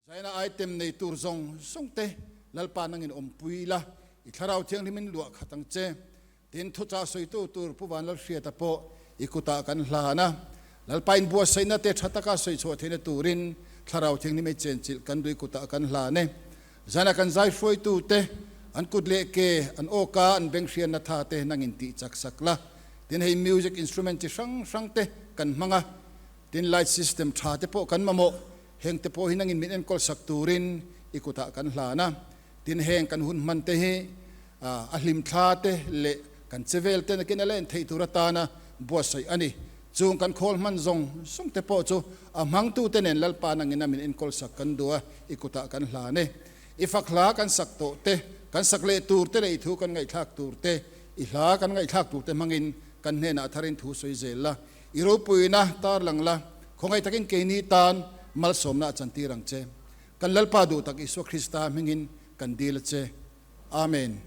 Zaina item nei tur zawng zawng te Lalpa nangin awmpui la, i Thlarau Thianghlimin luah khat ang che. Tin, thuchah sawitu tur Pu Vanlalhriata pawh i kutah kan hlan a, Lalpa inbuatsaihna te tha taka sawi chhuah theihna turin Thlarau Thianghlim ei chenchilh kan duh i kutah kan hlan e. Zaina kan zai hruaitu te, an kut leh ke, an awka, an beng hriatna tha te nangin tih chak sak la. Tin, hei music instrument chi hrang hrang te kan hmang a, tin light system tha te pawh kan mamawh. Heng te pawh hi nangin min enkawl sak turin i kutah kan hlan a, tin heng kan hun hman te hi a hlimthla te leh kan chevel te nakin a la en theih tur atana buatsaih a ni. Chung kan khawl hman zawng zawng te pawh chu a hmangtu te nen Lalpa nangin a min enkawl sak kan duh a, i kutah kan hlan e. I fak hla kan sak tawh te, kan sak leh tur te leh i thu kan ngaihthlak tur te, i hla kan ngaihthlak tur te hmangin kan hnenah tharin thu sawi zel la. I ropuina tarlang la, khawngaih takin keini tan malsawmna a chantir ang che. Kan Lalpa duh tak Isua Krista hmingin kan dil a che. Amen.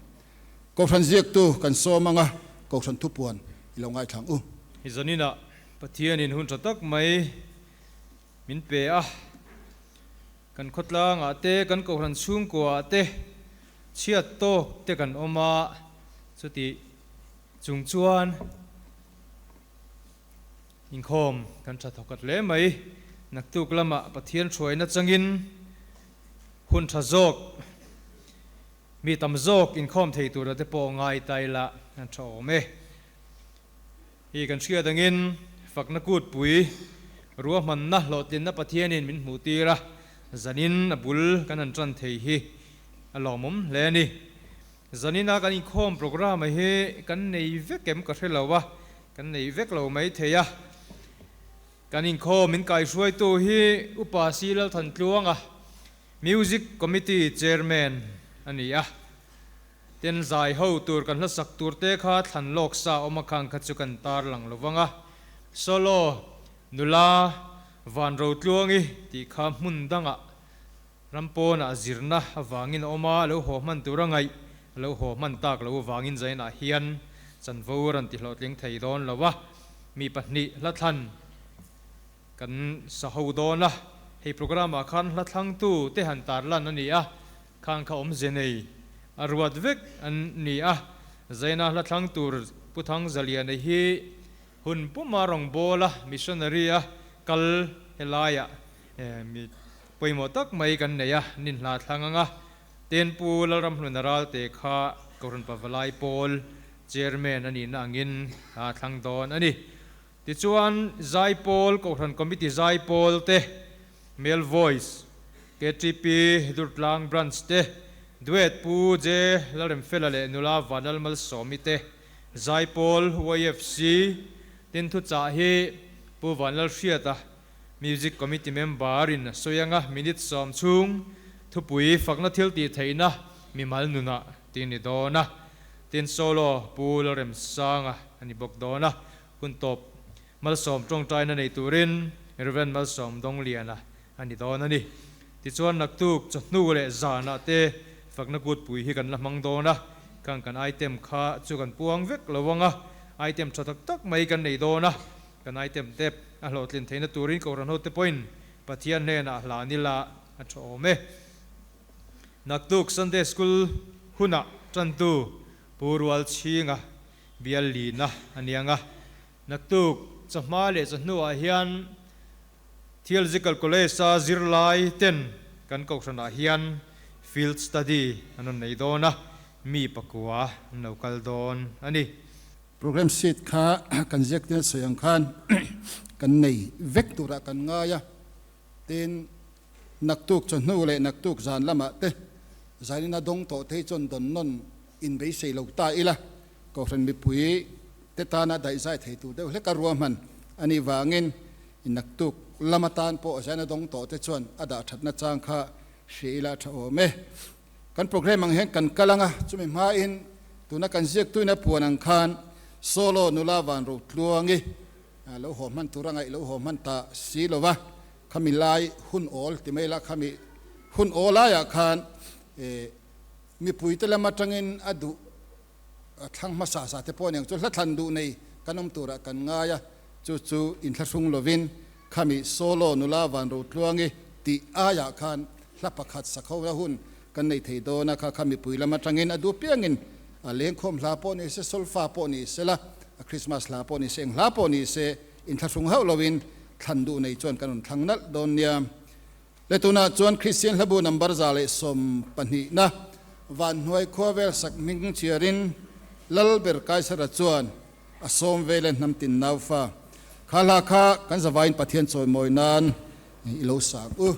Kohhran ziaktu kan sawm anga Kohhran thupuan i lo ngaithla ang u. Hi zaninah Pathianin hun tha tak mai min pe a, kan khawtlangah te, kan Kohhran chhungkuaah te chhiat tawk te kan awm a, chutih chung chuan Inkhawm kan tha thawkhat hle mai. Naktuk lamah Pathian hruaina changin hun tha zawk, mi tam zawk inkhawm thei tura te pawh ngai ta ila an tha awm e. Hi kan hriat angin fakna kutpui ruahmanna hlawhtlinna Pathianin min hmuh tir a, zanin a bul kan han tan thei hi a lawmawm hle a ni. Zanina kan inkhawm programme hi kan nei vek em ka hre lo a, kan nei vek lo mai thei a. Kan inkhawm min kaihruaitu hi Upa Si Lalthantluanga, Music Committee Chairman a ni a. Ten zai ho tur kan hlasak tur te kha thlan lawk sa awm a khang kha chu kan tarlang lo vang a. Solo nula Vanrotluangi tih kha hmun dangah Ram pawnah zirna avangin a awm a, lo haw hman tur a ngaih, a lo haw hman tak lo avangin Zainah hian chanvo rawn ti hlawhtling thei dawn lo a, mi pahnih hla thlan kan sa ho dawn a, hei programme ah khan hla thlangtu te han tarlan a ni a, khang kha awmze nei a ruat vek an ni a, Zaina hla thlang tur Pu Thangzaliana hi hun puma rawngbawla missionary a kal helaiah Mi pawimawh tak mai kan nei a, nin hla thlang anga Tenpu Lalramhluna Ralte kha Kohhran Pavalai Pawl Chairman a nihna angin hla thlang dawn a ni. Tichuan, Zaipawl, Kohhran Committee Zaipawl te, Male Voice, KTP Durtlang Branch te, Duet Pu J Lalremfela leh Nula Vanlal Malsawmi te, Zaipawl YFC, tin thuchah hi Pu Vanlalhriata Music Committee member in a sawi anga minute sawm chhung thupui fakna thil tih theihna mimal nunah tih a ni dawn a, tin solo Pu Lalremsanga a ni bawk dawn a, hun tawp Malsawm tawngtaina nei turin Rev Malsawm Dawngliana a ni dawn a ni. Tichuan naktuk chawhnu leh zanah te fakna kutpui hi kan la hmang dawn a, khang kan item kha chu kan puang vek lo ang a, item tha tak tak mai kan nei dawn a, Kan item te a hlawhtlin theihna turin Kohhran hote pawhin Pathian hnenah hla nila a tha awm e. Naktuk Sunday School hunah tantu Pu Rual Chhinga bial lina a niang a. Naktuk chawhma leh chawhnuah hian Theological College-a zirlai ten kan Kohhranah hian Field Study an rawn nei dawn a, mi pakua an lo kal dawn a ni. Program sheet kha kan ziak tel sawi ang khan kan nei vek turah kan ngai a, tin naktuk chawhnu leh naktuk zan lamah te zanin a dawng tawh te hi chuan dawn nawn in beisei lo ta ila, Kohhran mipui te tana daihzai thei tur deuh hlek a ruahman a nih vangin naktuk lam atan pawh zain a dawng tawh te chuan a dah thatna chang kha hria ila a tha awm e. Kan program ang hian kan kal ang a, chumi hmain tuna kan ziaktuina puan ang khan solo nula van ro tluangi lo haw hman tur a ngaih lo haw hman ta si lo va, khami lai hun awl ti mai la khami hun awl laiah khan mipuite lam atangin a duh thlang hmasa sa te pawh aniang chu hla thlan duh nei kan awm turah kan ngai a, chu chu inthlahrung lovin khami solo nula van ro tluangi tih aiah khan. hla pakhat sakho la hun kan nei thei dawn a, kha kha mipui lam atangin a duh piangin a lengkhawm hla pawh ni se, solfa pawh ni se la, a Krismas hla pawh ni se, eng hla pawh ni se inthlahrung hauh loin thlan duh nei chuan kan rawn thlang nalh dawn nia. Le tunah chuan Kristian hlabu number 112 na Vanhnuai khua vel sak hming chhiarin Lalber Kaisara chuan a sawm vel e hnam tin naufa. Kha hla kha kan zavaiin Pathian chawimawi nan i lo sang u.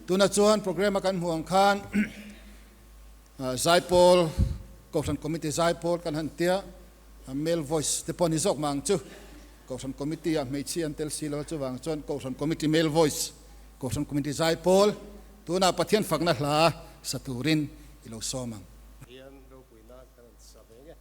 Tuna chuan programme a kan hmuh ang khan Zaipawl, Kohhran Committee Zaipawl kan han tia, male voice te pawh ni zawk mah ang chu. Kohhran Committee ah hmeichhia an tel si lo a, chuvang chuan Kohhran Committee male voice, Kohhran Committee Zaipawl tunah Pathian fakna hla sa turin i lo sawm ang. Hian ropuina kan han sa ve nge.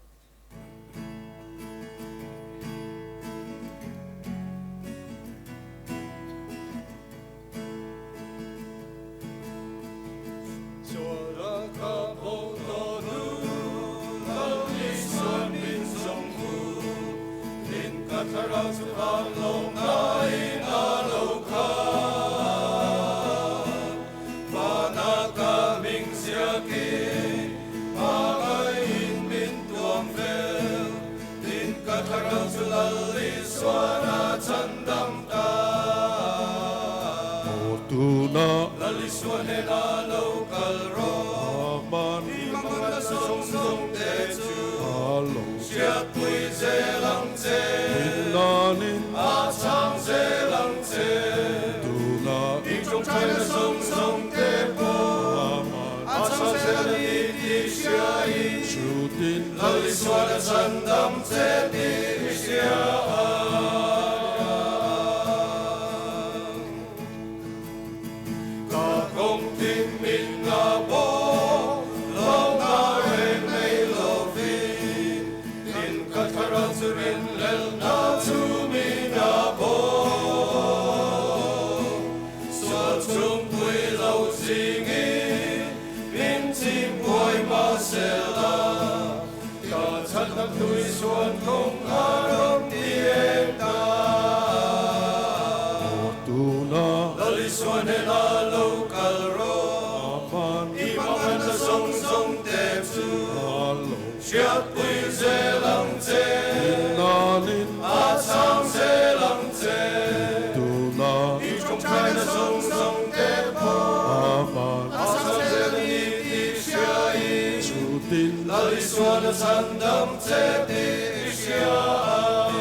chhandam che tih i hria ang.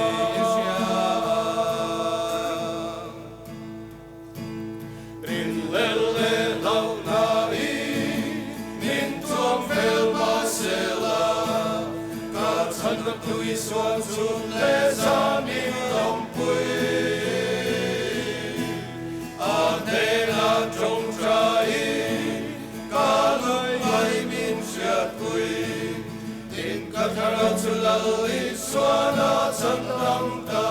Rinhlelh leh hlauhna i min tuam fel mahsela, ka chhandamtu Isuan chhun leh zan min awmpui. A hnenah tawngtaiin ka lungngai min hriatpui. Tin ka thlarau chu Lal Isuan a chhandam ta.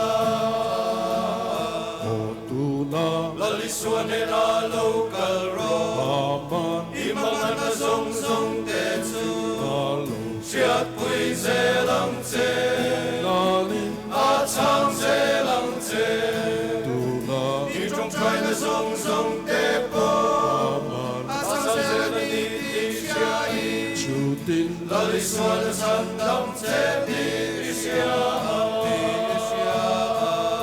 Aw tuna. Lal Isua hnenah lo kal rawh. Aman. I hmangaihna zawng zawng te chu. Ka lo. Hriatpui zel ang che. Lalin. A chhang zel ang che. Tuna. I tawngtaina zawng zawng te pawh. Aman. A chhang zel a ni tih hriain. Chutin. Lal Isuan a chhandam che tih i hria ang tih i hria ang.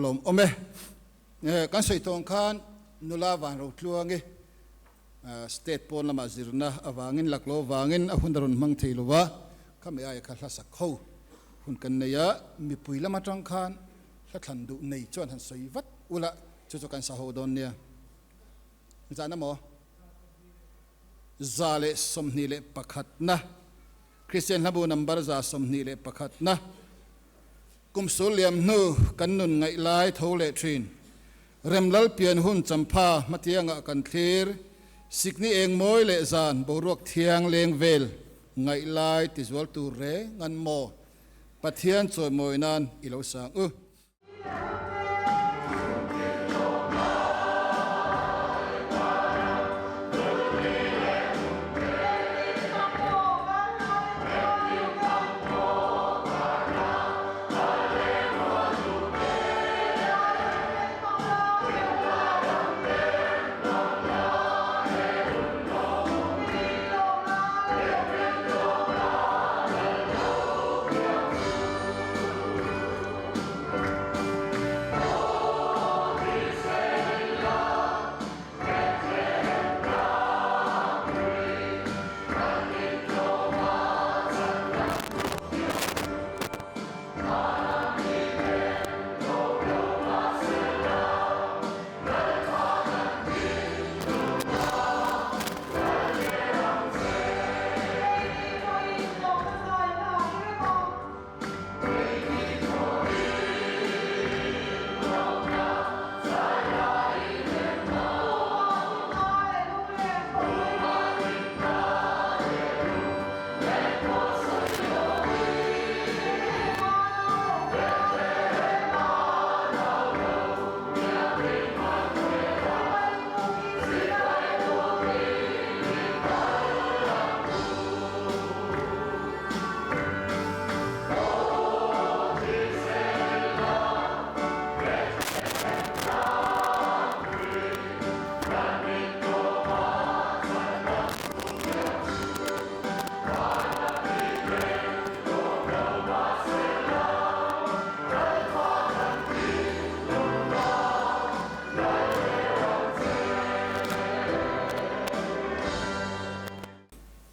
Lawm awm e. Kan sawi tawng khan nula van rotluangi State pawn lamah zirna avangin laklo avangin a hun a rawn hmang thei lo va, khami aia kha hla sak ho hun kan nei a, mipui lam atang khan hla thlan duh nei chuan han sawi vat ula chu chu kan sa ho dawn nia. Zahna maw? 121 na Kristian hlabu number 121 na Kum sul liam hnu kan nun ngaih lai tho leh thin. Remlal pian hun champha hmatiangah kan thlir, sikni eng mawi leh zan boruak thiang leng vel ngaih lai tizual tur reng an maw? Pathian chawimawi nan i lo sang u.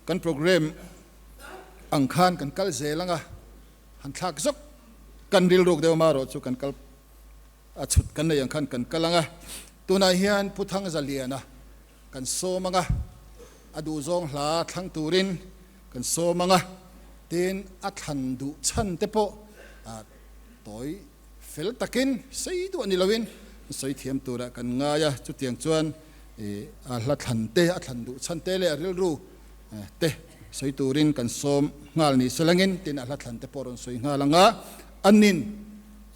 Kan program ang khan kan kal zel anga han thlak zawk kan rilruk deuh amaherawh chu kan kal a chhut kan nei ang khan kan kal anga tunah hian Pu Thangzaliana kan sawm anga a duhzawng hla thlang turin kan sawm anga tin a thlan duh chhan te pawh tawi fel takin sei duah ni loin sawi thiam turah kan ngai a, chutiang chuan a hla thlan te, a thlan duh chhan te leh a rilru te sawi turin kan sawm nghal ni selangin tin a hla thlan te pawh rawn sawi nghal ang a, anin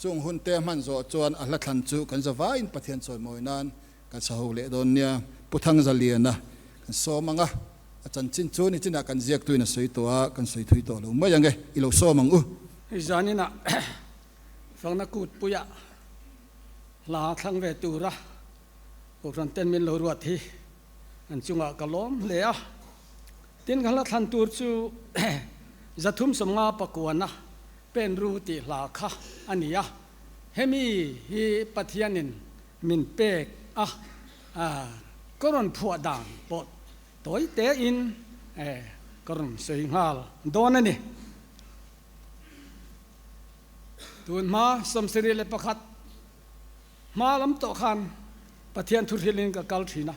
chung hun te a hman zawh chuan a hla thlan chu kan zavaiin Pathian chawimawi nan kan sa ho leh dawn nia, Pu Thangzaliana kan sawm ang a, a chanchin chu nichinah kan ziaktuin a sawi tawh a, kan sawi thui tawh lo mai ang e, i lo sawm ang u. Hei zaninah Fakna kutpuiah hla thlang ve tura Kohhran ten min lo ruat hi an chungah ka lawm hle a. Tin ka hla thlan tur chu 350 pakuana pen ru tih hla kha a ni a. Hemi hi Pathianin min pek a, ka rawn phuah dan pawh tawi tein. ka rawn sawi nghal dawn a ni. Tun hma 71 hma lam tawh khan Pathian thu hrilhin ka kal thin a.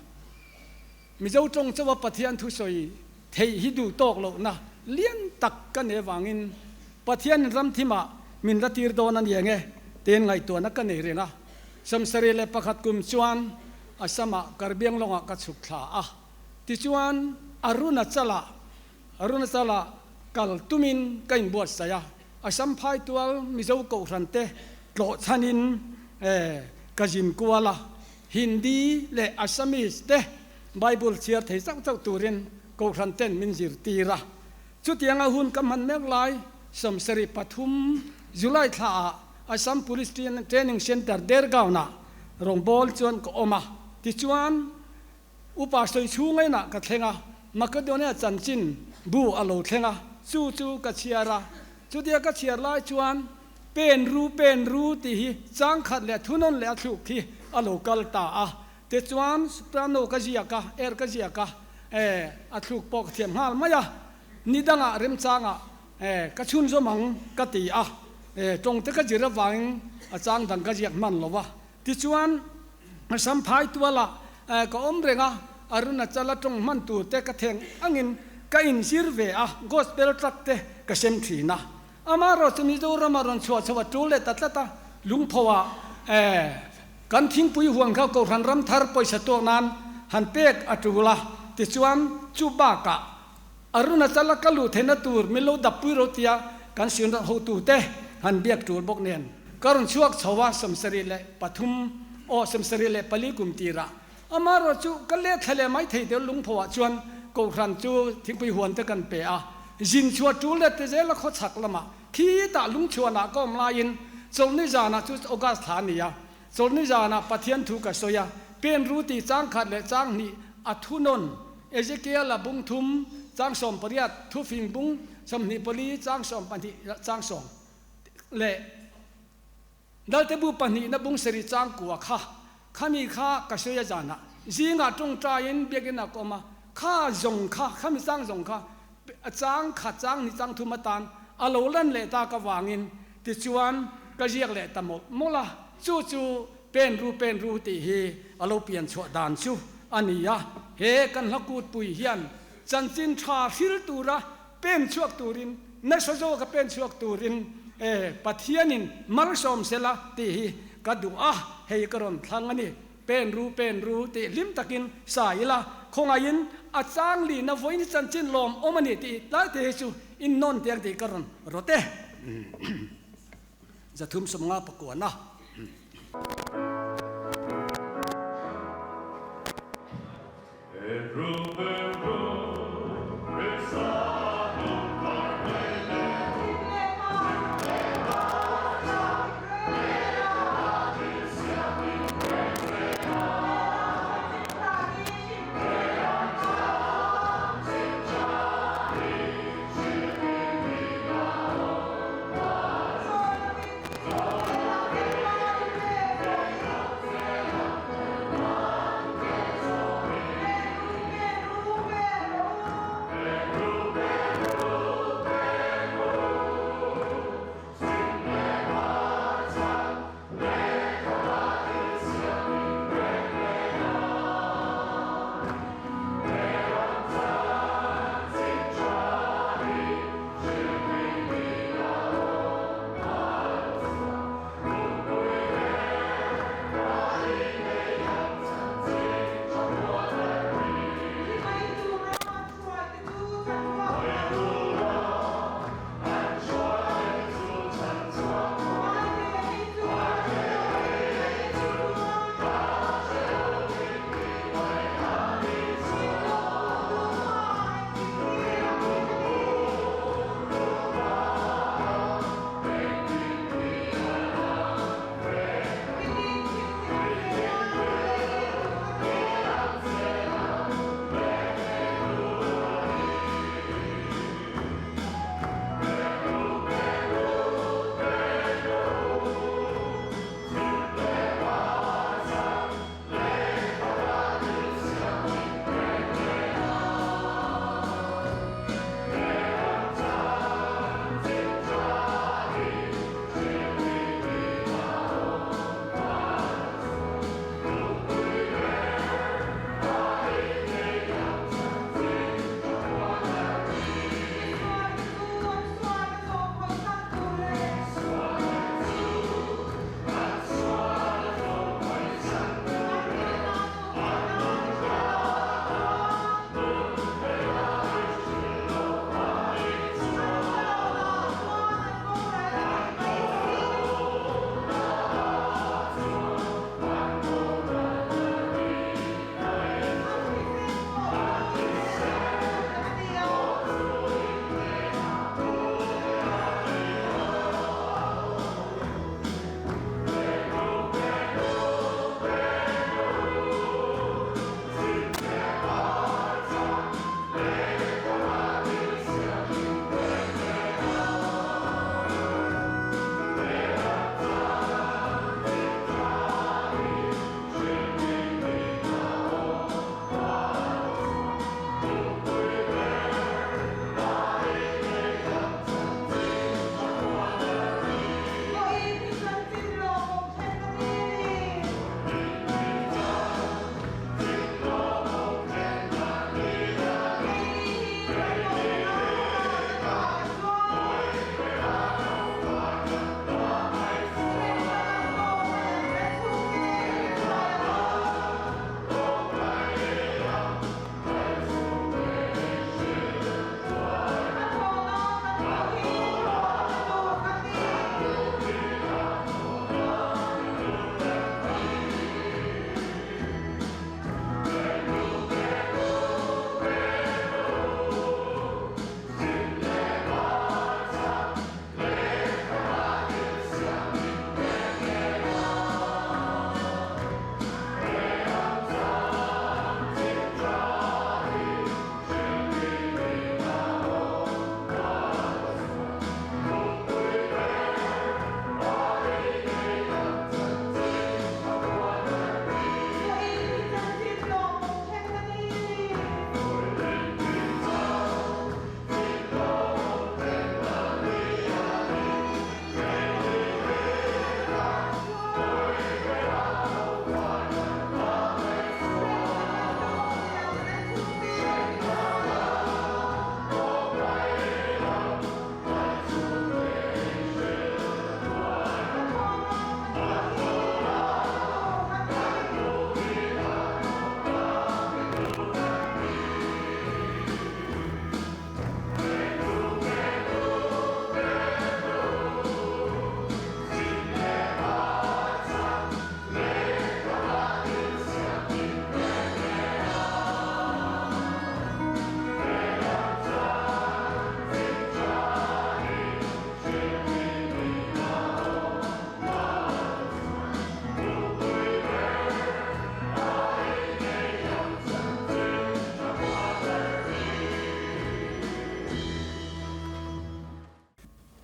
Mizo tawng chauha Pathian thu sawi theih hi duh tawk lohna lian tak ka nei avangin Pathianin ramthimah min la tir dawn a ni eng e tiin ngaihtuahna ka nei reng a. 71 kum chuan Assam-ah Karbianglawngah ka chhuk thla a. Tichuan Arunachal-ah Arunachal-ah kal tumin ka inbuatsaih a. Assam phaitual Mizo Kohhran te tlawh chhanin ka zin kual a. Hindi leh Assamese te Bible chhiar thei chauh chauh turin Kohhran ten min zirtir a. Chutianga hun ka hman mek lai 73 July thlaah Assam Police Training Centre Dergaon-ah rawngbâwl chuan ka awm a. Tichuan, Upa sawi chhunga inah ka thleng a, Makedonia chanchin bu a lo thleng a, chu chu ka chhiar a. Chutia ka chhiar lai chuan pen ru pen ru tih hi chang khat leh thunawn leh a thluk hi a lo kal ta a. Tichuan, soprano ka ziak a, air ka ziak a, a thluk pawh ka thiam nghal mai a. Ni dangah remchangah ka chhunzawm ang ka ti a, tawngte ka zir avangin a chang dang ka ziak hman lo va. Tichuan, Samphai tualah ka awm reng a, Arunachala tawng hman tur te ka theng angin ka inzir ve a, gospel tract te ka sem thin a. Amaherawhchu chu Mizorama rawn chhuah chho a tul leh ta tlat a, lungphoah kan thingpui huan kha Kohhran ram thar pawisa tuak nan han pek a tul a, tichuan chu bakah Arunachala ka luh theihna tur min lo dappui ro tia kan siamrat hotute han biak tul bawk nen ka rawn chhuak chho a, 73 aw 74 kum tirah amaherawh chu ka let thla leh mai thei deuh lungphoah chuan Kohhran chu thingpui huan te kan pe a, zin chhuah tul leh ti zela khawchhak lamah khitah lungchhuanah ka awm laiin chawlhni zanah chu August thla a ni a, Chawlhni zanah Pathian thu ka sawi a, pen ru tih chang khat leh chang hnih a thunawn, Ezekiel-a bung thum chang 18, thufing bung 24 chang 12 chang sawm leh Daltebu pahnihna bung sarih chang kua kha, khami kha ka sawi a zanah zingah tawngtaiin biakinn ah ka awm a, kha zawng kha, khami chang zawng kha chang khat chang hnih chang thum atan a lo lan leh tak avangin Tichuan, ka ziak leh ta mawlh mawlh a, chu chu pen ru pen ru tih hi a lo pian chhuah dan chu a ni a. He kan hla kutpui hian chanchin tha hril tura pen chhuak turin, nasa zawka pen chhuak turin Pathianin malsawm sela tih hi ka duh a, hei ka rawn thlang a ni. Pen ru pen ru tih hlim takin sa ila, khawngaihin a chang lihna vawiin chanchin lawm awm a ni tih tlai te hi chu innawn tiang tih ka rawn rawt e. 350 pakuana.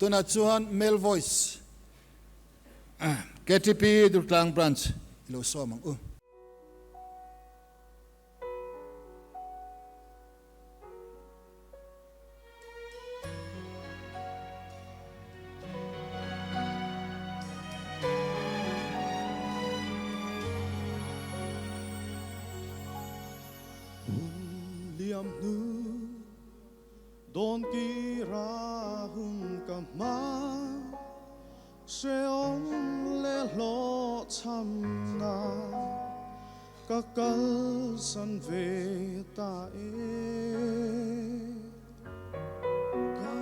Tunah chuan Male Voice KTP Durtlang Branch i lo sawm ang u. Hun liam hnu dawn kira hun ka hma Hreawm leh hlawhchhamna ka kalsan ve ta e. Ka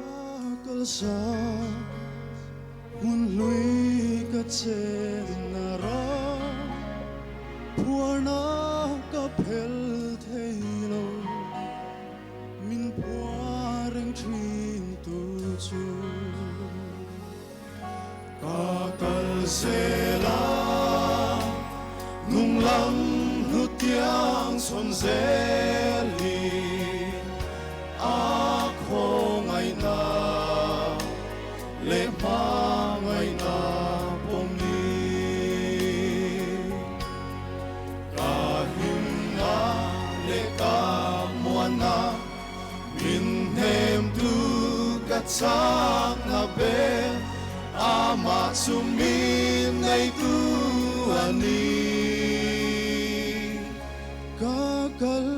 kalsan hmun hlui ka chenna ram phuarna ka phel thei lo. Min phuar reng thin tu chu. Ka kal zel a, nung lam hnutiang chhawn zel hi a khawngaihna leh hmangaihna pawm ni. Ka himna leh ka muanna Min hnemtu ka chakna ber amah chu min neitu a ni. Ka kal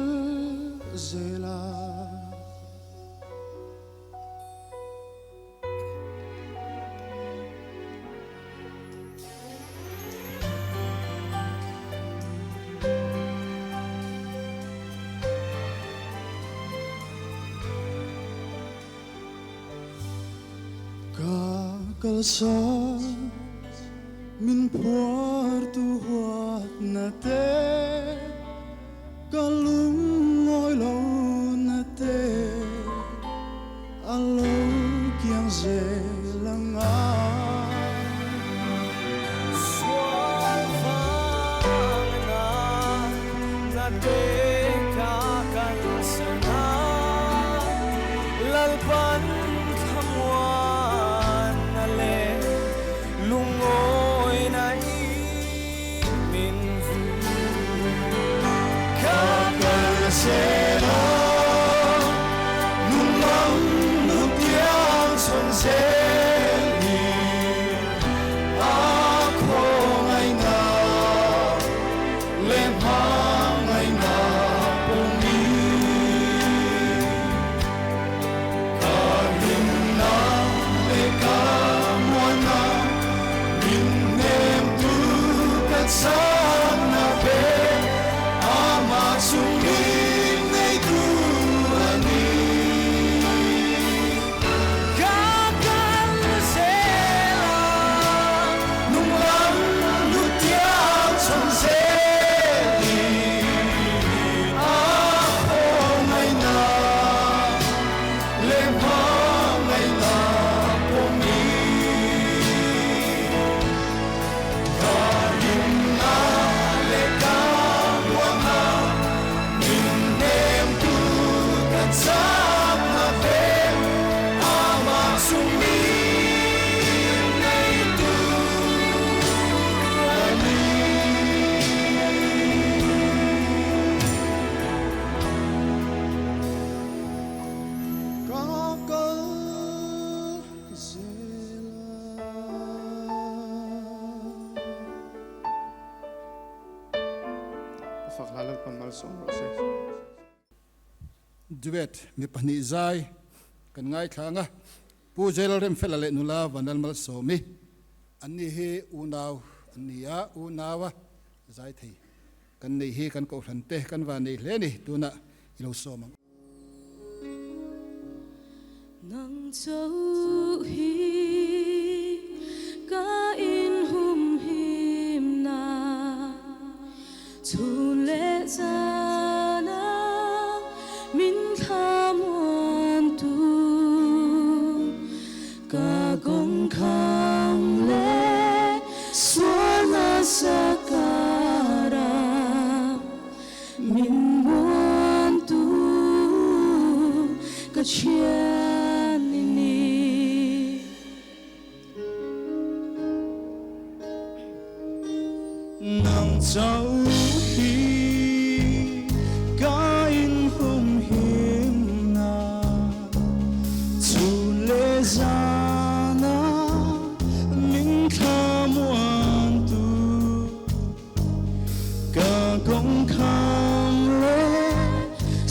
zel a. Ka kalsan min phuartu huatna te, ka lungngawi lohna te a lo kiang zel ang a. Sual vang na na te ka kalsan a, Lalpan thlamuan a leh lungawina i min vu. Ka kalsan a, nung lam nutiang chhawn zel hi a khawngaihna leh hmangaihna pawh ni. Ka hlimna leh ka muanna min hnemtu ka chakna ve amah chu min neitu a ni. Ka kal zel a, nung lam nutiang chhawn zel hi a khawngaihna leh hmangaihna pawh ni. Ka hlimna leh ka muanna min hnemtu ka chakna ve amah chu min neitu a ni. Ka kal zel a. Ka fak hla Lalpan malsawm rawh se. Duet mi pahnih zai kan ngaithla ang a, Pu Jailal Remfela leh nula Vanlal Malsawmi an ni hi unau an ni a, unaua zai thei kan neih hi kan kohhran te kan van nei hle a ni, tunah i lo sawm ang. Nang chauh hi ka inhumhimna chhun leh zana min thlamuantu ka kawngkhang leh sual nasa kara Min buantu ka thian i ni. chauh hi ka inhumhimna chhun leh zana min thlamuantu ka kawngkham leh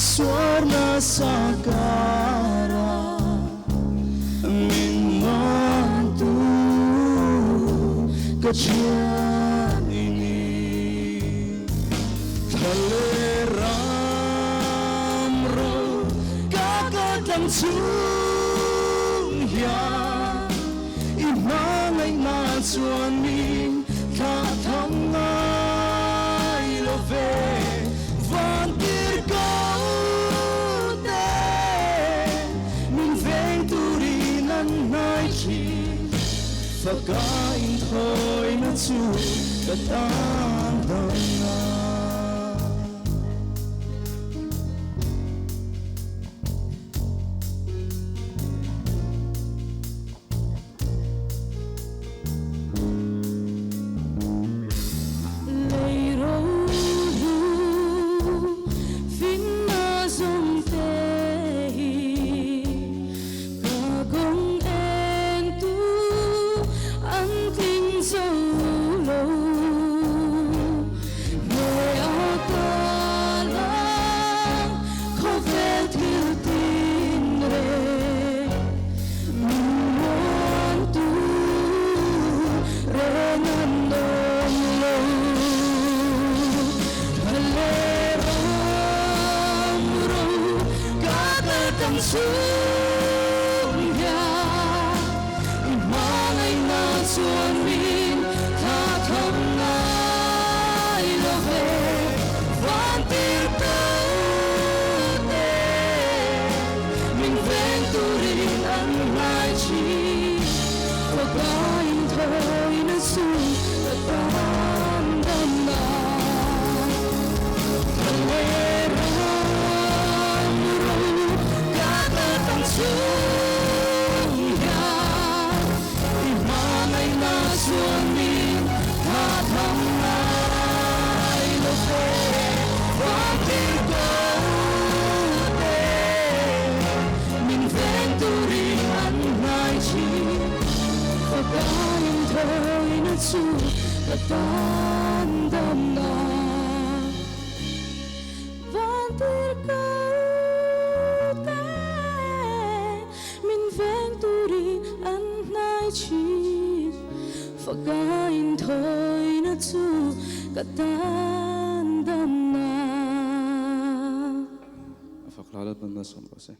suarna sa kara min muantu ka thian i ni. Thla leh ram ro ka kaltlang chhung hian i hmangaihna chuan min thlah tham ngai lo ve. Vantir ko te min veng turin an hnai thin. Faka inthawina chu ka tan dang a. Lei ro hlu finna zawng te hi ka kawng eng tu an tling zo lo. Hne a kal a khawvel thil tin reng min muan tu reng an awm lo. Thla leh ram ro ka kal tang chhung hian i hmangaihna chuan min thla tham ngai lo ve. Vantir ko te min veng turin an ngai thin. Fapa inthawina chu ka tan damna. Thla leh ram ro ka kal tang chhung hian i hmangaihna chuan min thla tham ngai lo ve. Vantir ko te min veng turin an ngai thin. Fapa inthawina chu ka tan damna. Vantir ko te min veng turin an ngai thin. Faka inthawina chu ka tan damna. A fak hla Lalpan malsawm rawh se.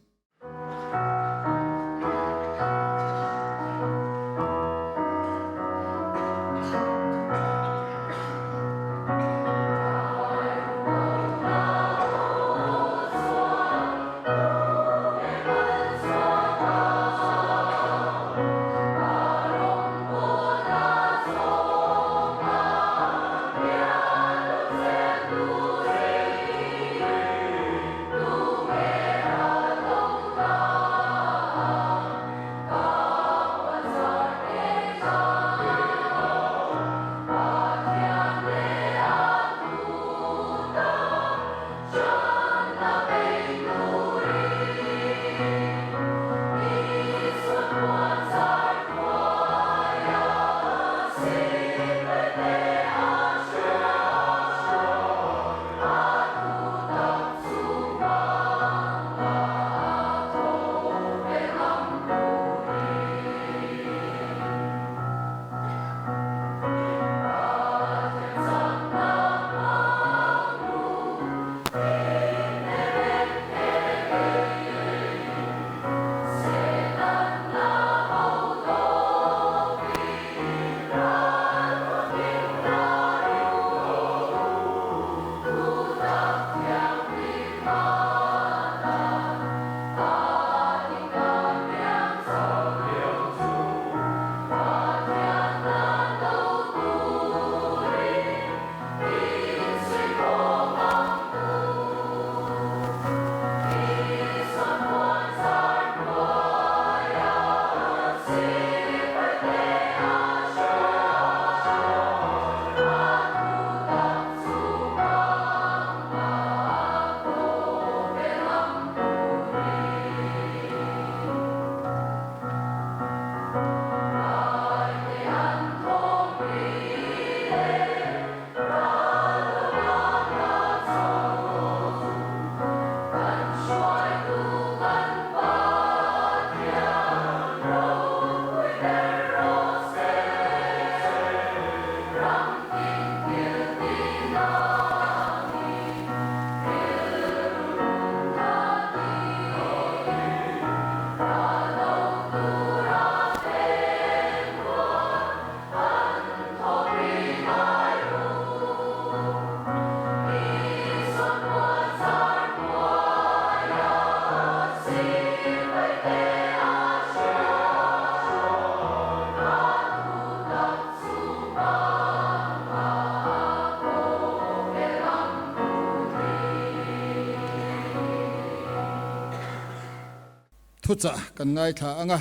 Thuchah kan ngaithla ang a,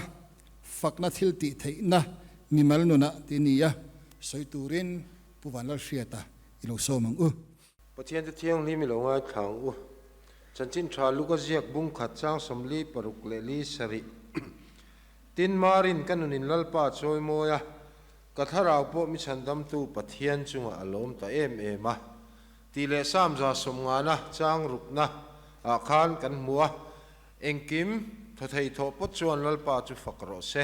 fakna thil tih theihna mimal nunah ti nia sawi turin Pu Vanlalhriata i lo sawm ang u. Pathian chu thianghlim i lo ngaithla ang u. Chanchin tha luk a ziak bung khat chang 46 leh li sarih. Tin, Marin ka nunin Lalpa chawi mawi a, ka thlarau pawh mi chhandamtu Pathian chungah a lawm ta em em a. Tih leh Samza sawmngana chang rukna ah khan kan hmu a, Engkim thaw thei thawh pawt chuan Lalpa chu fak rawh se,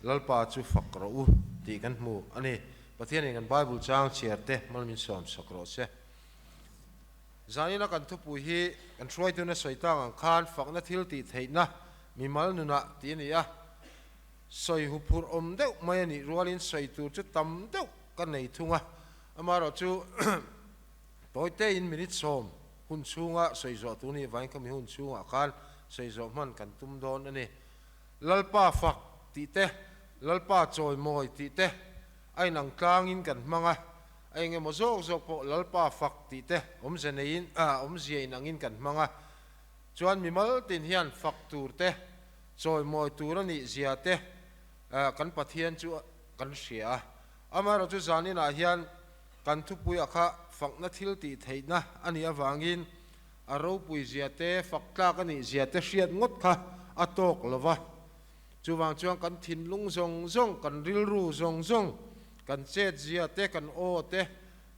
Lalpa chu fak rawh u tih kan hmu a ni. Pathianin kan Bible chang chhiar te mal min sawm sak rawh se. Zanina kan thupui hi kan hruaituna sawi tang ang khan fakna thil tih theihna mimal nunah tih a ni a. Sawi huphurh awm deuh mai a nih rualin sawi tur chu tam deuh ka nei thung a. Amaherawhchu tawitein minute sawm hun chhunga sawi zawh tur nih vangin khami hun chhungah khan sawi zawh hman kan tum dawn a ni. Lalpa fak tih te, Lalpa chawimawi tih te a inang tlangin kan hmang a, a eng emaw zawk zawk pawh Lalpa fak tih te awmze neiin awmzia inangin kan hmang a. Chuan mimal tin hian fak tur te, chawimawi tur a nih zia te kan Pathian chu kan hria a. Amaherawhchu zaninah hian kan thupuia kha fakna thil tih theihna a nih avangin a ropui zia te, fak tlak a nih zia te hriat ngawt kha a tawk lo va. Chuvang chuan kan thinlung zawng zawng, kan rilru zawng zawng, kan chet zia te, kan aw te,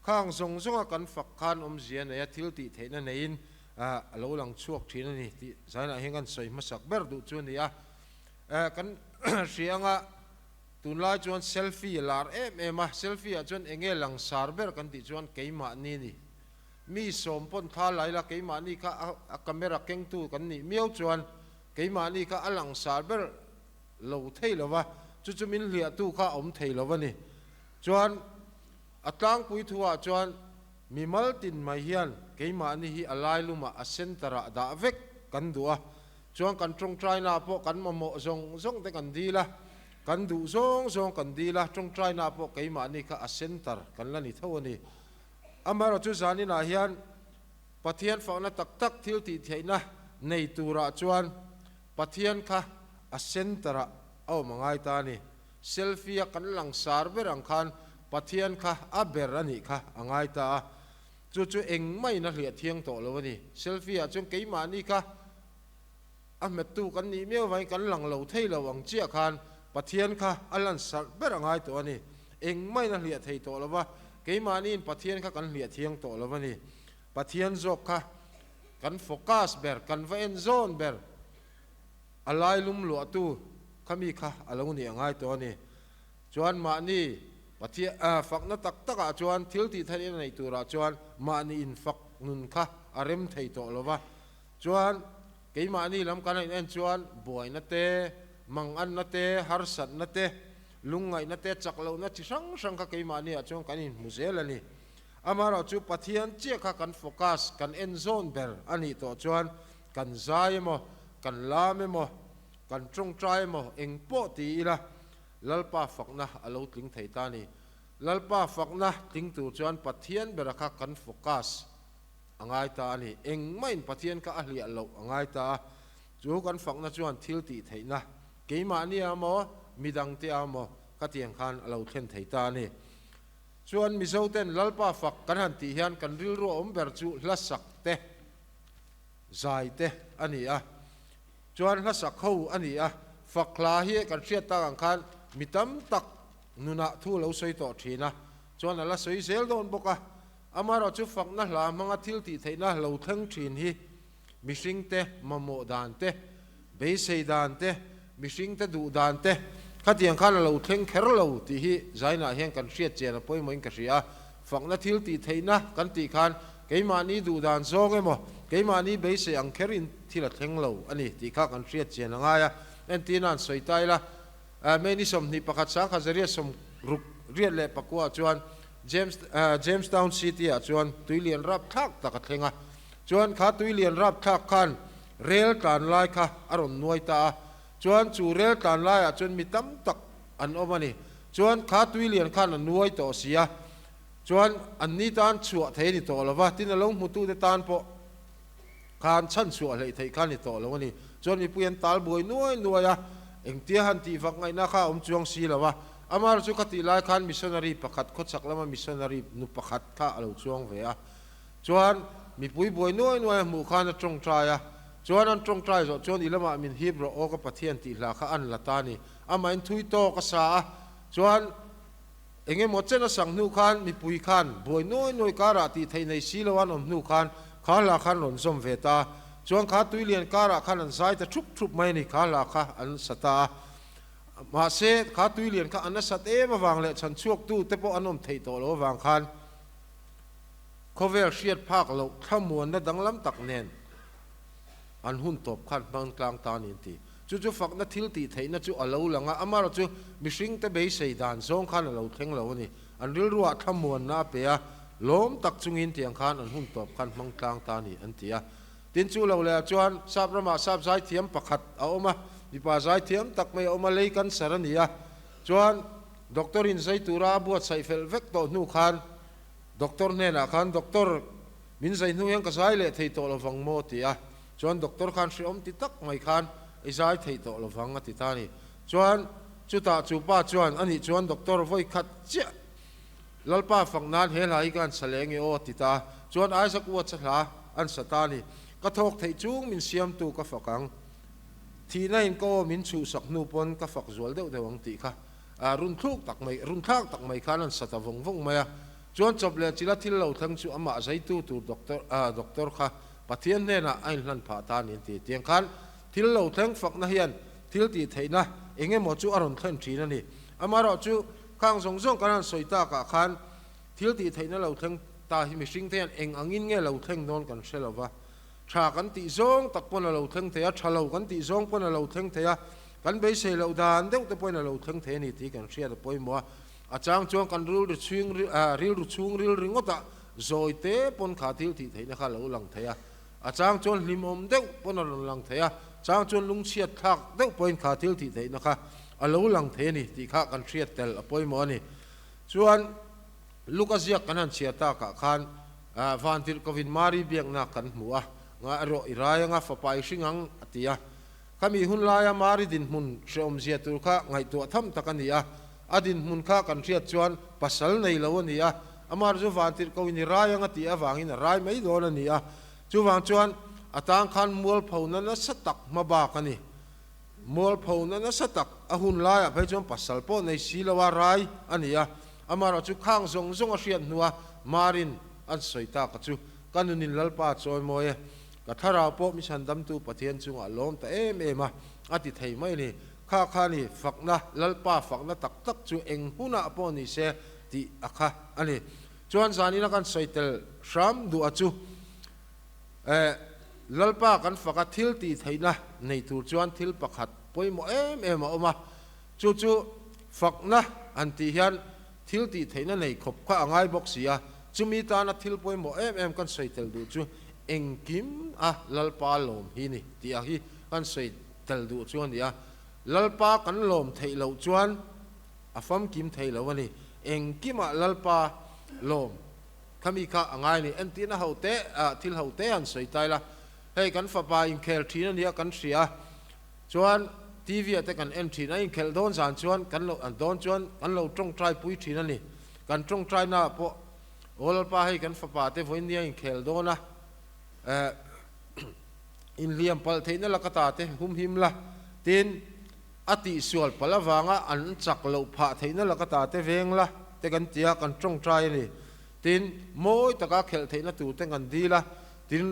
khang zawng zawnga kan fak khan awmzia neia thil tih theihna neiin a lo lang chhuak thin a ni tih zainah hian kan sawi hmasak ber duh chu a ni a. Kan hria anga tunlai chuan selfie a lar em em a, selfie ah chuan eng nge langsar ber kan tih chuan keimahni a ni. Mi sawm pawn thla lai la keimahni kha a camera kengtu kan nih miau chuan keimahni kha a langsar ber lo thei lo va, chu chu min hliahtu kha a awm thei lo a ni. Chuan a tlangpui thuah chuan mimal tin mai hian keimahni hi a lailumah a center ah dah vek kan duh a, chuan kan tawngtaina pawh kan mamawh zawng zawng te kan dil a, kan duh zawng zawng kan dil a, tawngtaina pawh keimahni kha a center kan la ni tho a ni. Amaherawhchu zaninah hian Pathian fakna tak tak thil tih theihna nei turah chuan Pathian kha a center-ah a awm a ngai ta a ni. Selfie-a kan langsar ber ang khan Pathian kha a ber a nih kha a ngai ta a. Chu chu engmahin a hliah thiang tawh lo a ni. Selfie-ah chuan keimahni kha a hmettu kan nih miau vangin kan lang lo thei lo ang chiah khan Pathian kha a lansarh ber a ngai tawh a ni. Engmahin a hliah thei tawh lo va, keimahniin Pathian kha kan hliah thiang tawh lo a ni. Pathian zawk kha kan focus ber, kan va en zawn ber, a lailum luahtu kha mi kha a lo nih a ngai tawh a ni. Chuan mahni Pathian fakna tak takah chuan thil tih theih a neih turah chuan mahni infak nun kha a rem thei tawh lo va. Chuan keimahni lam kan han en chuan buaina te, manganna te, harsatna te, lungngaihna te, chak lohna chi hrang hrang kha keimahni ah chuan kan inhmu zel a ni. Amaherawh chu Pathian chiah kha kan focus, kan en zawn ber a nih tawh chuan kan zai emaw, kan lam emaw, kan tawngtai emaw eng pawh ti ila Lalpa fakna a lo tling thei ta a ni. Lalpa fakna tling tur chuan Pathian bera kha kan focus a ngai ta a ni. Engmahin Pathian kha a hliah loh a ngai ta a, chu kan fakna chuan thil tih theihna keimahni a maw, midangte a maw khatiang khan a lo thlen thei ta a ni. Chuan Mizoten Lalpa fak kan han tih hian kan rilru a awm ber chu hla sak te, zai te a ni a. Chuan hla sak ho a ni a, fak hla hi kan hriat tak ang khan mi tam tak nunah thu a lo sawi tawh thin a, chuan a la sawi zel dawn bawk a. Amaherawh chu fakna hla hmanga thil tih theihna lo thleng thin hi mihringte mamawh dan te, beisei dan te, mihringte duh dan te khatiang khan a lo thleng kher lo tih hi zainah hian kan hriat chian a pawimawhin ka hria a. Fakna thil tih theihna kan tih khan keimahni duh dan zawng emaw, keimahni beisei ang kherin thil a thleng lo a ni tih kha kan hriat chian a ngai a. Entirna an sawi ta ila, May ni 21 sangkhat 1969 ah chuan James Jamestown City ah chuan tuilian rapthlak tak a thleng a, chuan kha tuilian rapthlak khan rel tlan lai kha a rawn nuai ta a, chuan chu rel tlan laiah chuan mi tam tak an awm a ni, chuan kha tuilian khan a nuai tawh si a, chuan an ni tan chhuah thei a ni tawh lo va, tin a lo hmutute tan pawh khan chhan chhuah hleih theih kha a ni tawh lo a ni. Chuan mipui an tal buai nuai nuai a, engtia han tih vak ngaihna kha a awm chuang si lo a. Amar chu ka tih lai khan missionary pakhat khawchhak lama missionary nu pakhat kha a lo chuang ve a. Chuan mipui buai nuai nuai a hmuh khan a tawngtai a. Chuan an tawngtai zawh chuan i lamah min hip rawh aw ka Pathian tih hla kha an la ta a ni. Amah in thui tawk a sa a. Chuan eng emaw chen a sang hnu khan mipui khan buai nuai nuai karah tih theih nei si lo an awm hnu khan kha hla khan rawn zawm ve ta a. Chuan kha tui lian karah khan an zai ta thup thup mai a ni, kha hla kha an sa ta a. Mahse kha tui lian kha an a sat em avang leh chhan chhuaktu te pawh an awm theih tawh lo avang khan khawvel hriat phak loh thlamuanna danglam tak nen an hun tawp khan hmang tlang ta a ni an ti. Chu chu fakna thil tih theihna chu a lo lang a, amaherawh chu mihringte beisei dan zawng khan a lo thleng lo a ni. An rilruah thlamuanna a pe a, lawm tak chungin tiang khan an hun tawp khan hmang tlang ta a ni an ti a. Tin chu lo lehah chuan sap ramah sap zaithiam pakhat a awm a, mipa zaithiam tak mai a awm a, lei cancer a ni a. Chuan doctor in zai tura a buatsaih fel vek tawh hnu khan doctor hnenah khan doctor min zai hnu hian ka zai leh thei tawh lovang maw ti a. Chuan doctor khan hrehawm ti tak mai khan i zai theih tawh lovang a ti ta a ni. Chuan chutah chu pa chuan anih chuan doctor vawi khat chiah Lalpa fak nan he hla hi ka han sa leh nge aw a ti ta a. Chuan Isaac Watts a hla an sa ta a ni. Ka thawk theih chung min siamtu ka fak ang. Thihna in ka aw min chhuhsak hnu pawn ka fak zual deuh deuh ang tih kha runthluk tak mai runthlak tak mai khan an sa ta vawng vawng mai a. Chuan chawp leh chila thil lo thleng chu amah zaitu tur doctor doctor kha Pathian hnenah a inhlan phah ta a ni an ti. Tiang khan thil lo thleng fakna hian thil tih theihna eng emaw chu a rawn thlen thin a ni. Amaherawh chu khang zawng zawng kan han sawi takah khan thil tih theihna lo thleng ta hi mihring te hian eng angin nge lo thleng dawn kan hre lo va. Tha kan tih zawng tak pawn a lo thleng thei a, tha lo kan tih zawng pawn a lo thleng thei a, kan beisei loh dan deuh te pawhin a lo thleng thei a ni tih kan hriat a pawimawh a. A chang chuan kan rilru chhing rilru chhung ril ringawtah zawi te pawn kha thil tih theihna kha a lo lang thei a. A chang chuan hlimawm deuh pawn a rawn lang thei a, chang chuan lungchhiat thlak deuh pawhin kha thil tih theihna kha a lo lang thei a ni tih kha kan hriat tel a pawimawh a ni. Chuan Luka ziak kan han chhiar takah khan Vantirhkovin Mari biakna kan hmu a, nga erawh i rai anga fapa i hring ang a ti a. Khami hun laia Mari dinhmun hrehawmzia tur kha ngaihtuah tham tak a ni a, a dinhmun kha kan hriat chuan pasal nei lo a ni a, amah chu Vantirhkoin i rai anga tih avangin a rai mai dawn a ni a, chuvang chuan a tang khan mualphona nasa tak hma bak a ni. Mualphona nasa tak a hun laiah phei chuan pasal pawh nei si lo a rai a ni a, amaherawh chu khang zawng zawng a hriat hnua Marin an sawi tak a chu ka nunin Lalpa chawimawi e. Ka thlarau pawh mi chhandamtu Pathian chungah lawm ta em em a, a ti thei mai a ni. Kha kha ni, fakna, Lalpa fakna tak tak chu eng hunah pawh ni se tih a kha a ni. Chuan zanina kan sawi tel hram duh a chu, eh, Lalpa kan faka thil tih theihna nei tur chuan thil pakhat pawimawh em em a awm a, chu chu fakna han tih hian thil tih theihna nei khawp kha a ngai bawk si a, chumi tana thil pawimawh em em kan sawi tel duh chu engkim a Lalpa lawm hi ni tih a hi kan sawi tel duh chu a ni a, Lalpa kan lawm theih loh chuan a famkim thei lo a ni, engkimah Lalpa lawm khami kha a ngai a ni, entirna ho te thil ho te han sawi tai la, hei kan fapa inkhel thin a nia kan hria a. Chuan TV ah te kan en thin a, inkhelh dawn zan chuan kan lo an dawn chuan kan lo tawngtai pui thin a ni. Kan tawngtai naah pawh Aw Lalpa hei kan fapa te vawiin nia inkhel dawn a, eh inhliam palh theihna laka ta te humhim la, tin a tihsual palh avanga an chak loh phah theihna laka ta te veng la te kan ti a, kan tawngtai a ni. Tin mawi taka khelh theihna tur te kan dil a, tin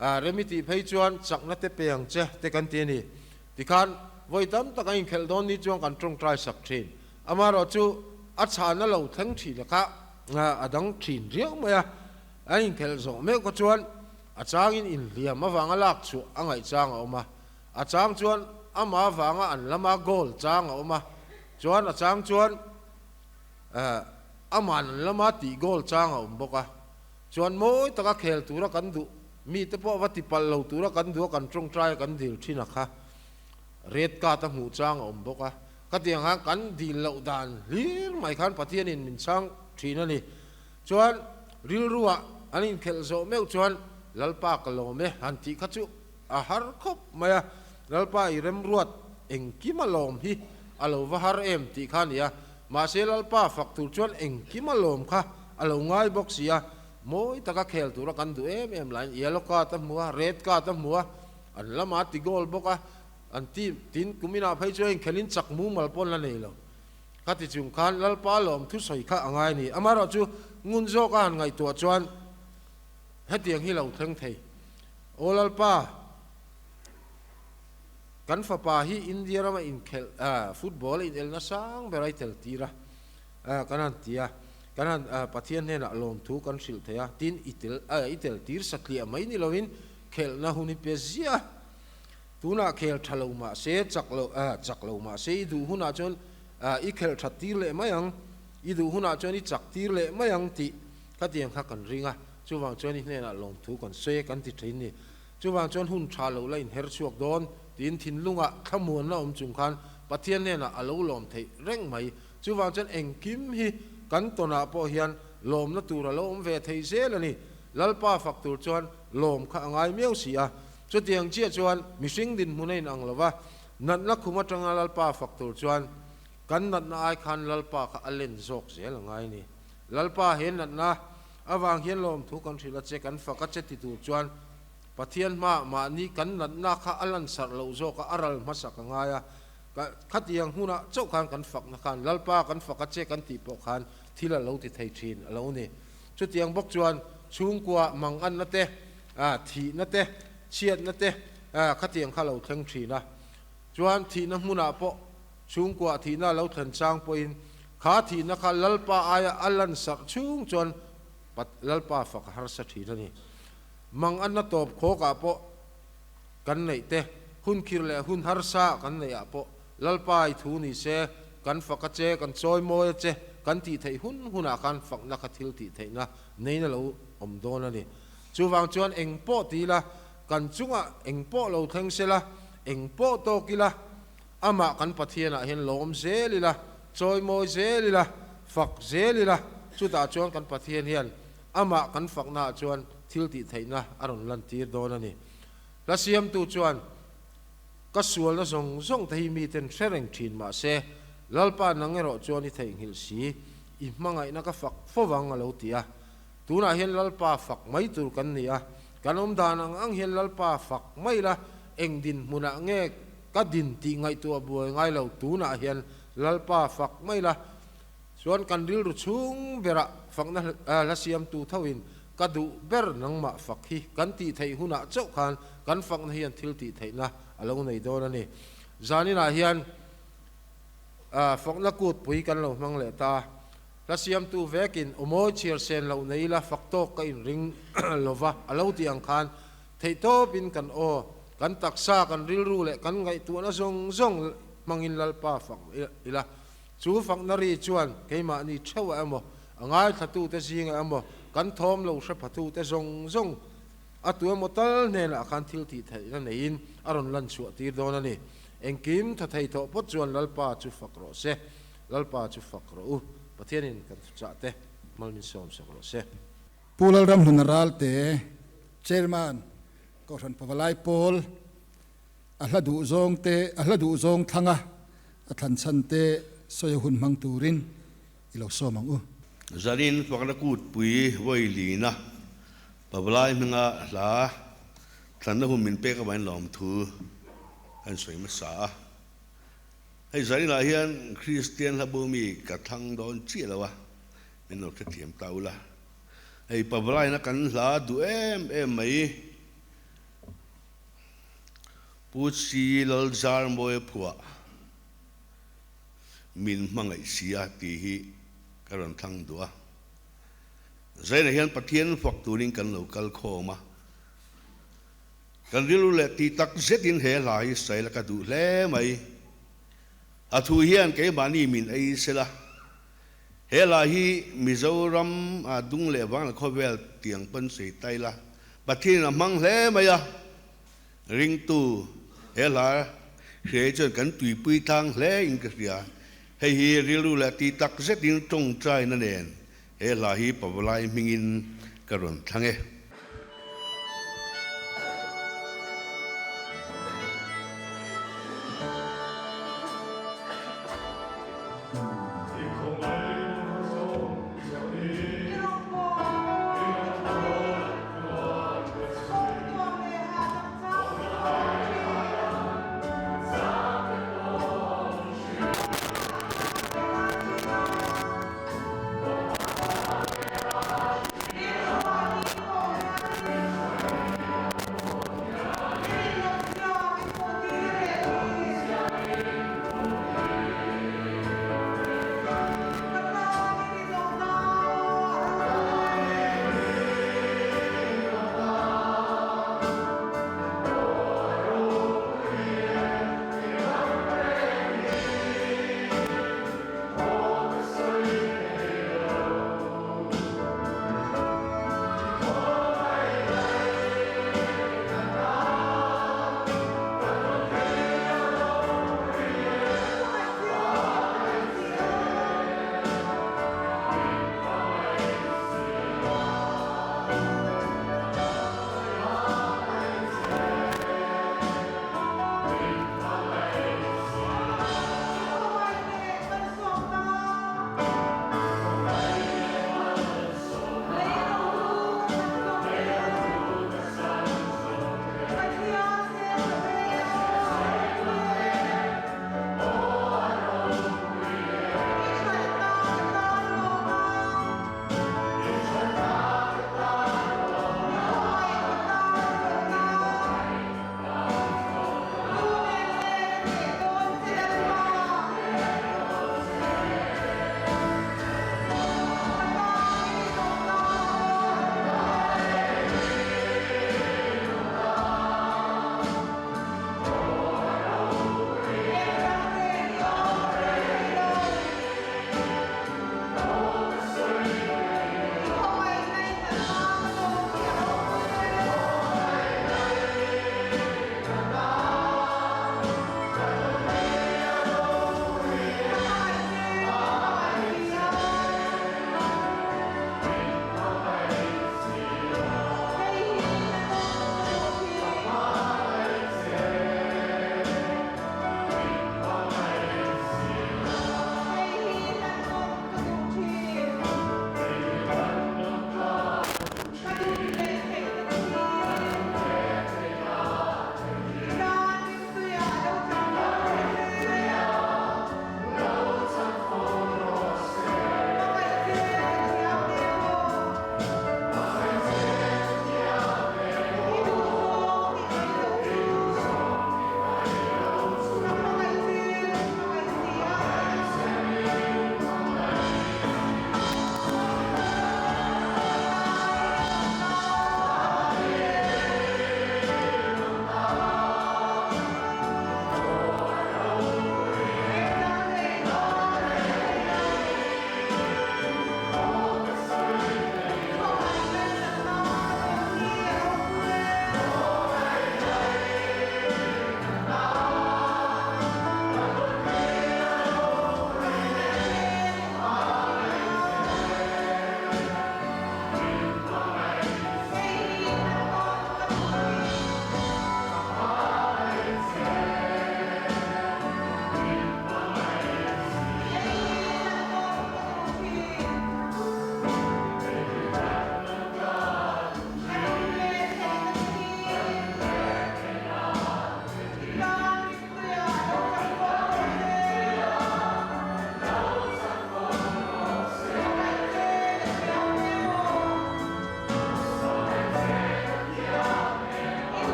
A rem i tih phei chuan chakna te pe ang che te kan ti a ni. Tikhan vawi tam tak a inkhelh dawn ni chuan kan tawngtai sak thin. Amaherawh chu a chhana lo thleng thin a kha a dang thin riau mai a. A inkhelh zawh meuh kha chuan a changin inhliam avanga lak chhuah a ngaih chang a awm a. A chang chuan ama avanga an lama goal chang a awm a. Chuan a chang chuan aman an lama tih goal chang a awm bawk a. Chuan mawi taka khel tura kan duh, mite pawh va tipalh lo tura kan duh a, kan tawngtai a, kan dil thin a kha. Red card a hmuh chang a awm bawk a. Khatiang khan kan dil loh dan hlir mai khan Pathianin min chhang thin a ni. Chuan rilruah an inkhelh zawh meuh chuan Lalpa ka lawm e han tih kha chu a har khawp mai a. Lalpa i remruat engkim a lawm hi a lo va har em tih kha a ni a. Mahse Lalpa fak tur chuan engkim a lawm kha a lo ngai bawk si a. Mawi taka khel tura kan duh em em laiin yellow card a hmu a, red card a hmu a, an lama ti goal bawk a, an team tin kuminah phei chuan inkhelin chak mumal pawn la nei lo. Khati chung khan Lalpa lawm thusawi kha a ngai a ni. Amaherawhchu ngun zawka han ngaihtuah chuan hetiang hi lo thleng thei. Aw Lalpa, kan fapa hi India rama inkhelh, football a inelna sang ber a i tel tir a, kan han ti a, kan han Pathian hnenah lawmthu kan hrilh thei a, tin i tel, i tel tir satliah mai ni lovin khelhna hun i pe ziah a. Tunah khel tha lo mah se, chak lo, chak lo mah se i duh hunah chuan i khelh that tir leh mai ang, i duh hunah chuan i chak tir leh mai ang tih khatiang kha kan ring a, chuvang chuan i hnenah lawmthu kan sawi a kan ti thin ni. Chuvang chuan hun tha lo la inher chhuak dawn tiin thinlungah thlamuanna awm chung khan Pathian hnenah a lo lawm theih reng mai. Chuvang chuan engkim hi kan tawnah pawh hian lawmna tur a lo awm ve thei zel a ni. Lalpa fak tur chuan lawm kha a ngai miau si a. Chutiang chiah chuan mihring dinhmun a inang lo va, natna khum atanga Lalpa fak tur chuan kan natna ai khan Lalpa kha a len zawk zel a ngai a ni. Lalpa he natna avang hian lawmthu kan hrilh a che, kan fak a che ti tur chuan Pathian hmaah mahni kan natna kha a lansarh loh zawk a, a ral hmasak a ngai a. Khatiang hmunah chauh khan kan fakna khan Lalpa kan fak a che kan tih pawh khan thil a lo ti thei thin a lo ni. Chutiang bawk chuan chhungkua manganna te, thihna te, chhiatna te khatiang kha lo thleng thin a. Chuan thihna hmunah pawh chhungkua thihna a lo thlen chang pawhin kha thihna kha Lalpa aia a lansarh chhung chuan Lalpa fak a harsa thin a ni. Manganna tawp khawkah pawh kan neih te, hun khir leh hun harsa kan neih ah pawh Lalpa i thu ni se, kan fak a che, kan chawi mawi a che, kan tih theih hun hunah khan fakna kha thil tih theihna neina lo awm dawn a ni. Chuvang chuan eng pawh ti ila, kan chungah eng pawh lo thleng se la, eng pawh tawk ila, amah kan Pathianah hian lawm zel ila, chawi mawi zel ila, fak zel ila, chutah chuan kan Pathian hian amah kan faknaah chuan thil tih theihna a rawn lantir dawn a ni. Hla siamtu chuan, Ka sualna zawng zawng te hi miten hre reng thin mah se, Lalpa nang erawh chuan i theihnghilh si, i hmangaihna ka fak fo vang a lo ti a. Tunah hian Lalpa fak mai tur kan ni a, kan awm dan ang ang hian Lalpa fak mai la, eng dinhmunah nge ka din tih ngaihtuah buai ngai lo, tunah hian Lalpa fak mai la, chuan kan rilru chhung berah fakna hla siamtu thoin ka duh ber nangmah fak hi kan tih theih hunah chauh khan kan fakna hian thil tih theihna a lo nei dawn a ni. Zaninah hian fakna kutpui kan lo hmang leh ta. Hla siamtu vekin awmawi chhiar sen loh nei ila fak tawk ka inring lova a lo tih ang khan theihtawpin kan aw, kan taksa, kan rilru leh kan ngaihtuahna zawng zawng hmangin Lalpa fak ila. Chu fakna ri chuan keimahni theuhah emaw, a ngaithlatute zingah emaw, kan thawm lo hre phatute zawng zawng a tu emaw tal hnenah khan thil tih theihna neiin a rawn lan chhuah tir dawn a ni. Engkim tha thei thawh phawt chuan Lalpa chu fak rawh se. Lalpa chu fak rawh u. Pathianin kan thuchah te hmal min sawm sak rawh se. Pu Lalramhluna Ralte, Chairman, Kohhran Pavalai Pawl, a hla duh zawng te, a hla duh zawng thlanga a thlan chhan te sawi a hun hmang turin i lo sawm ang u. Zanin fakna kutpui vawi lina Pavalai hminga hla thlanna hun min pek avangin lawmthu kan sawi hmasa a. Hei zaninah hian Kristian hla bu mi ka thlang dawn chiah lo a, min lo hrethiam ta ula. Hei Pavalaina kan hla duh em em mai. Pu Chi Lalzarmawia phuah min hmangaih si a tih hi ka rawn thlang duh a. Zainah hian Pathian fak turin kan lo kal khawm a. Kan rilru leh tih tak zetin he hla hi sawi la ka duh hle mai. A thu hian keimahni min ei sela. He hla hi Mizoram a dung leh vang la khawvel tiang pawn sawi ta ila Pathianin a hmang hle mai a. Ringtu he hla hria hi chuan kan tuipui tlang hle in ka hria. Hei hi rilru leh tih tak zetin tawngtaina nen he hla hi Pavalai hmingin ka rawn thlang e.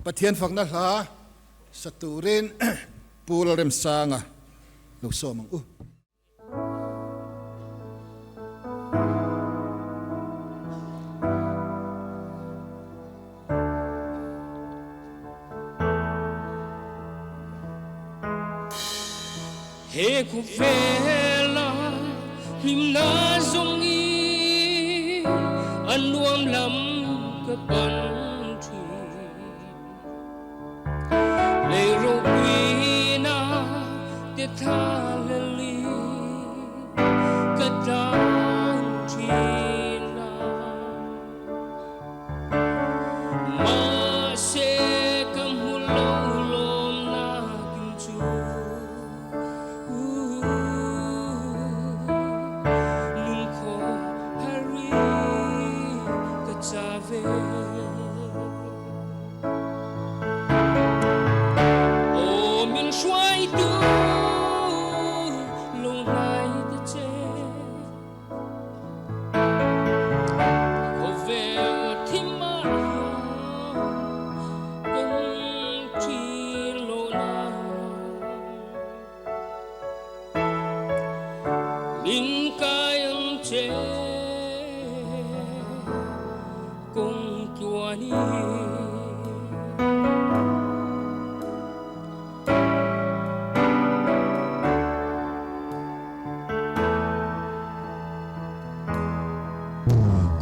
Pathian fakna hla sa turin Pu Lalremsanga lo sawm ang u. He khawvela hlimna zawng i a nuam lam ka pan thin. Lei ropuina te tha leli ka tan thin a. Mahse ka hmu lo lawmna kim chu Nun khaw hari ka cha ve. Aw min hruaitu lung hnai te che. Khawvel thim ah hian kawng thin lo na. Min kai ang che kawng tluan i.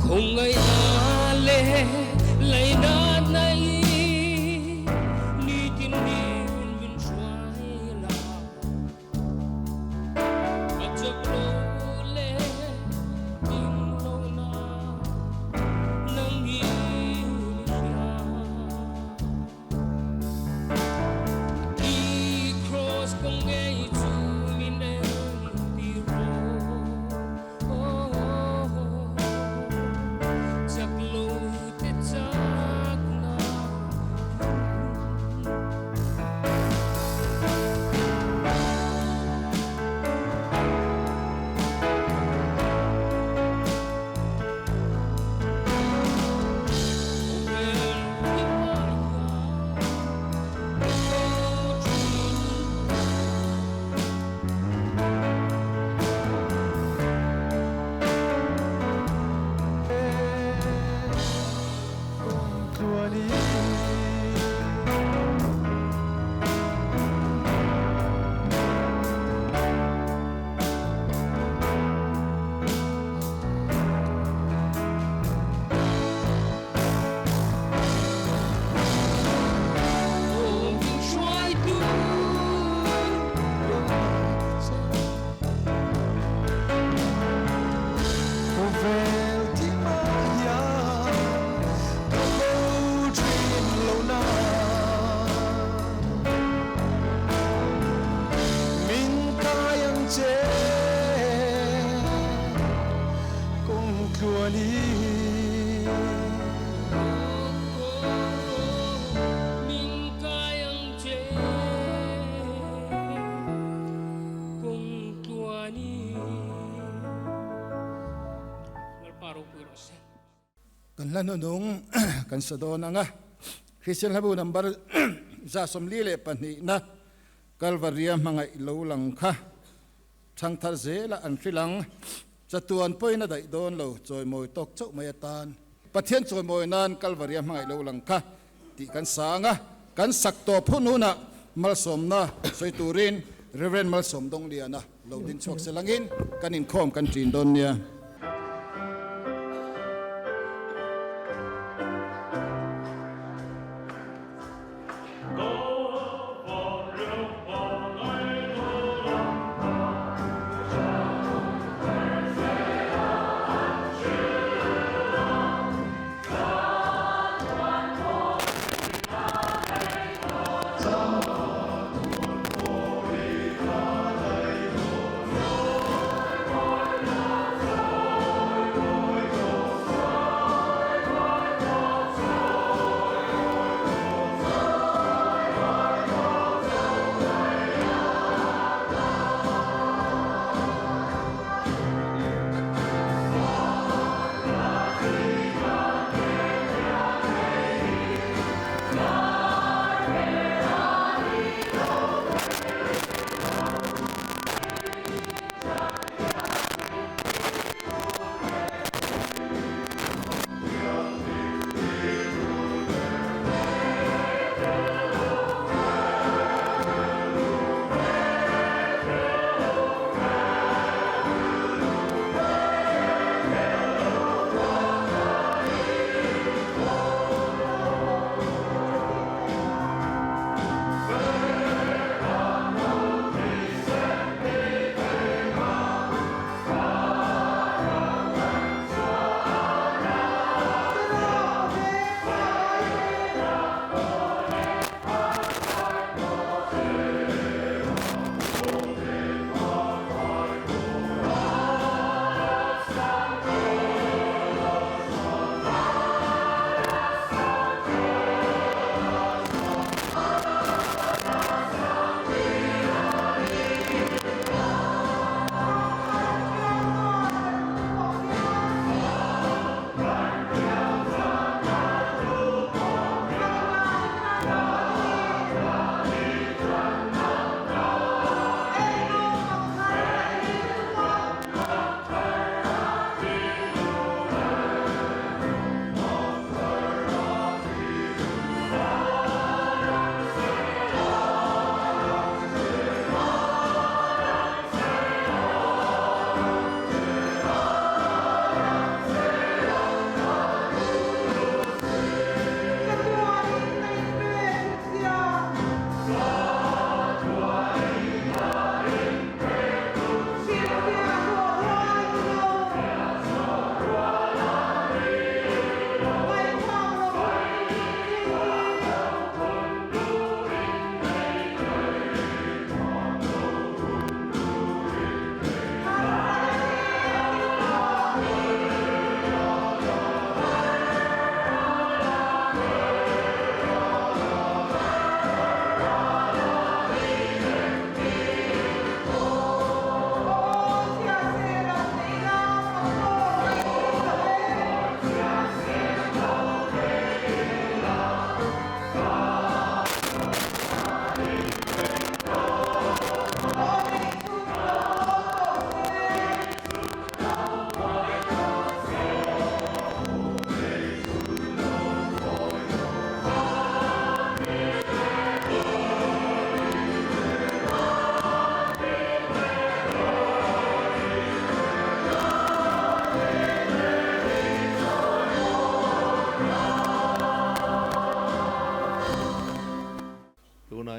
Khawngaihna leh lainatna i nitin nin min hruai la. Ka chak lo leh ding lo na nang hi ni hria. I cross kawng ngei chu min en tir rawh. Chak lo te chak na. Kan hla hnunung kan sa dawn ang a, Kristian hlabu number 142 na Kalvaria hmangaih lo lang kha thangthar zela an hrilh ang. Chatuan pawhin a daih dawn lo, chawimawi tawk chauh mai atan. Pathian chawimawi nan Kalvaria hmangaih lo lang kha tih kan sa ang a, kan sak tawp hun hunah malsawmna sawi turin Rev. Malsawm Dawngliana lo din chhuak se langin kan inkhawm kan ṭin dawn nia.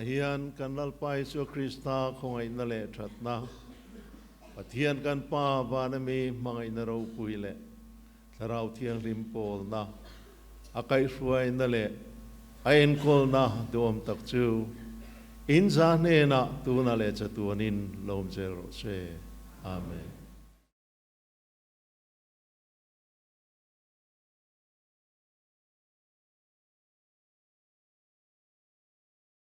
Tunah hian kan Lalpa Isua Krista khawngaihna leh thatna, Pathian kan Pa vana mi hmangaihna ropui leh Thlarau Thianghlim pawlna, a kaihhruaina leh a enkawlna duhawm tak chu in za hnenah tuna leh chatuanin lawm zel rawh se. Amen.